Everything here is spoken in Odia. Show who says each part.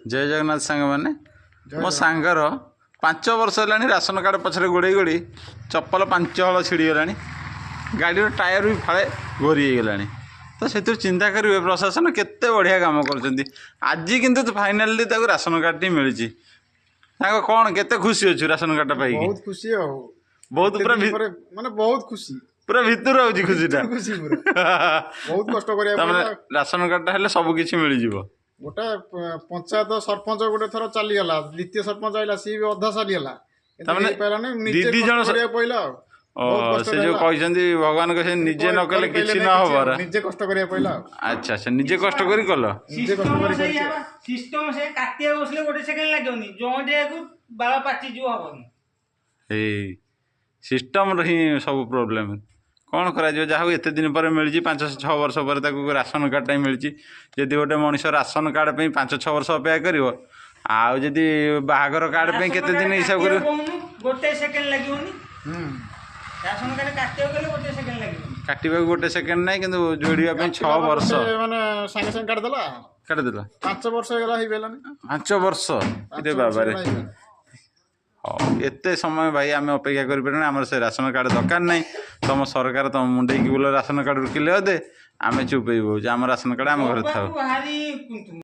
Speaker 1: ଜୟ ଜଗନ୍ନାଥ ସାଙ୍ଗମାନେ। ମୋ ସାଙ୍ଗର 5 ବର୍ଷ ହେଲାଣି ରାସନ କାର୍ଡ଼ ପଛରେ ଗୋଡ଼େଇ ଗୋଡ଼େଇ ଚପଲ 5 ହଳ ଛିଡ଼ିଗଲାଣି, ଗାଡ଼ିର ଟାୟାର ବି ଫାଳେ ଘୋରି ହେଇଗଲାଣି। ତ ସେଥିରୁ ଚିନ୍ତା କରିବେ, ପ୍ରଶାସନ କେତେ ବଢ଼ିଆ କାମ କରୁଛନ୍ତି। ଆଜି କିନ୍ତୁ ଫାଇନାଲି ତାକୁ ରାସନ କାର୍ଡ଼ଟି ମିଳିଛି। ସାଙ୍ଗ, କ'ଣ କେତେ ଖୁସି ଅଛୁ ରାସନ କାର୍ଡ଼ଟା ପାଇକି?
Speaker 2: ବହୁତ ଖୁସି ଆଉ।
Speaker 1: ବହୁତ
Speaker 2: ଏତେ
Speaker 1: ପୁରା
Speaker 2: ଦିନ ପରେ ମାନେ ବହୁତ ଖୁସି।
Speaker 1: ପୁରା ଭିତରୁ ଆଉଛି ଖୁସିଟା।
Speaker 2: ଖୁସି ପୁରା, ବହୁତ କଷ୍ଟ କରିବାକୁ
Speaker 1: ତାମାନେ
Speaker 2: ପଡିଲା।
Speaker 1: ରାସନ କାର୍ଡ଼ଟା ହେଲେ ସବୁ କିଛି ମିଳିଯିବ।
Speaker 2: ଗୋଟେ ପଞ୍ଚାୟତ ସରପଞ୍ଚ ଗୋଟେ ଥର ଚାଲିଗଲା, ଦ୍ୱିତୀୟ ସରପଞ୍ଚ ଆଇଲା, ସିଏ ବି ଅଧା ସରିଗଲା, କିନ୍ତୁ
Speaker 1: ତାମାନେ
Speaker 2: ହେଇପାରିଲାନି।
Speaker 1: ଦି
Speaker 2: ନିଜେ
Speaker 1: ଦି
Speaker 2: କଷ୍ଟ
Speaker 1: ଜଣ
Speaker 2: କରିବାକୁ ପଇଲା ଆଉ।
Speaker 1: ଓ
Speaker 2: ବହୁତ କଷ୍ଟ
Speaker 1: ସେ ଯୋଉ
Speaker 2: ହେଲା।
Speaker 1: କହିଛନ୍ତି, ଭଗବାନ କହିଛନ୍ତି, ନିଜେ ନ କଲେ କିଛି
Speaker 2: କରିପାରିଲେନି
Speaker 1: ନ ହବାର।
Speaker 2: ନିଜେ କଷ୍ଟ କରିବାକୁ ପଇଲା ଆଉ।
Speaker 1: ଆଚ୍ଛା, ନିଜେ କଷ୍ଟ କରି କଲ।
Speaker 2: ନିଜେ କଷ୍ଟ କରି
Speaker 3: ସେଇଆ
Speaker 2: କରିଛି।
Speaker 3: ବା, ସିଷ୍ଟମ ସେ କାଟିବାକୁ ବସିଲେ ଗୋଟେ ସେକେଣ୍ଡ ଲାଗିବନି, ଜଏଣ୍ଟିଆକୁ ବାଳ ପାଚିଯିବ, ହବନି।
Speaker 1: ଏଇ ସିଷ୍ଟମର ହିଁ ସବୁ ପ୍ରୋବ୍ଲେମ୍। କ'ଣ କରାଯିବ? ଯାହା ହଉ, ଏତେ ଦିନ ପରେ ମିଳିଛି। 5-6 ବର୍ଷ ପରେ ତାକୁ ରାସନ କାର୍ଡ଼ଟା ହିଁ ମିଳିଛି। ଯଦି ଗୋଟେ ମଣିଷ ରାସନ କାର୍ଡ଼ ପାଇଁ 5-6 ବର୍ଷ ଅପେକ୍ଷା କରିବ, ଆଉ ଯଦି ବାହାଘର କାର୍ଡ଼ ପାଇଁ କେତେ ଦିନ ହିସାବ କରିବ?
Speaker 3: କାଟିବାକୁ କହୁନୁ, ଗୋଟେ ସେକେଣ୍ଡ ଲାଗିବନି। ରାସନ କାର୍ଡ଼ କାଟିବାକୁ ଗଲେ ଗୋଟେ ସେକେଣ୍ଡ ଲାଗିବନି।
Speaker 1: କାଟିବାକୁ ଗୋଟେ ସେକେଣ୍ଡ ନାହିଁ, କିନ୍ତୁ ଯୋଡ଼ିବା ପାଇଁ 6
Speaker 2: କାଟିଲା
Speaker 1: ବର୍ଷ।
Speaker 2: ଗୋଟେ ମାନେ ସାଙ୍ଗେ ସାଙ୍ଗେ କାଟିଦେଲା।
Speaker 1: କାଟିଦେଲା।
Speaker 2: 5 ବର୍ଷ ହେଇଗଲା, ହେଇପାରିଲାନି।
Speaker 1: 5 ବର୍ଷ?
Speaker 2: 5
Speaker 1: ରେ
Speaker 2: ବର୍ଷ
Speaker 1: ବାବାରେ!
Speaker 2: ହେଲା, ହେଇପାରିଲାନି।
Speaker 1: ହଉ, ଏତେ ସମୟ ଭାଇ ଆମେ ଅପେକ୍ଷା କରିପାରିବୁନି। ଆମର ସେ ରାସନ କାର୍ଡ଼ ଦରକାର ନାହିଁ। ତମ ସରକାର ତମ ମୁଣ୍ଡେଇକି ବୁଲ, ରାସନ କାର୍ଡ଼ରୁ କିଲେ ଅଧେ। ଆମେ ଚୁପ୍ ହେଇ ବଉଛୁ। ଆମ ରାସନ କାର୍ଡ଼ ଆମ ଘରେ ଥାଉ।
Speaker 3: ଦବାକୁ ଭାରି କୁନ୍ତୁ।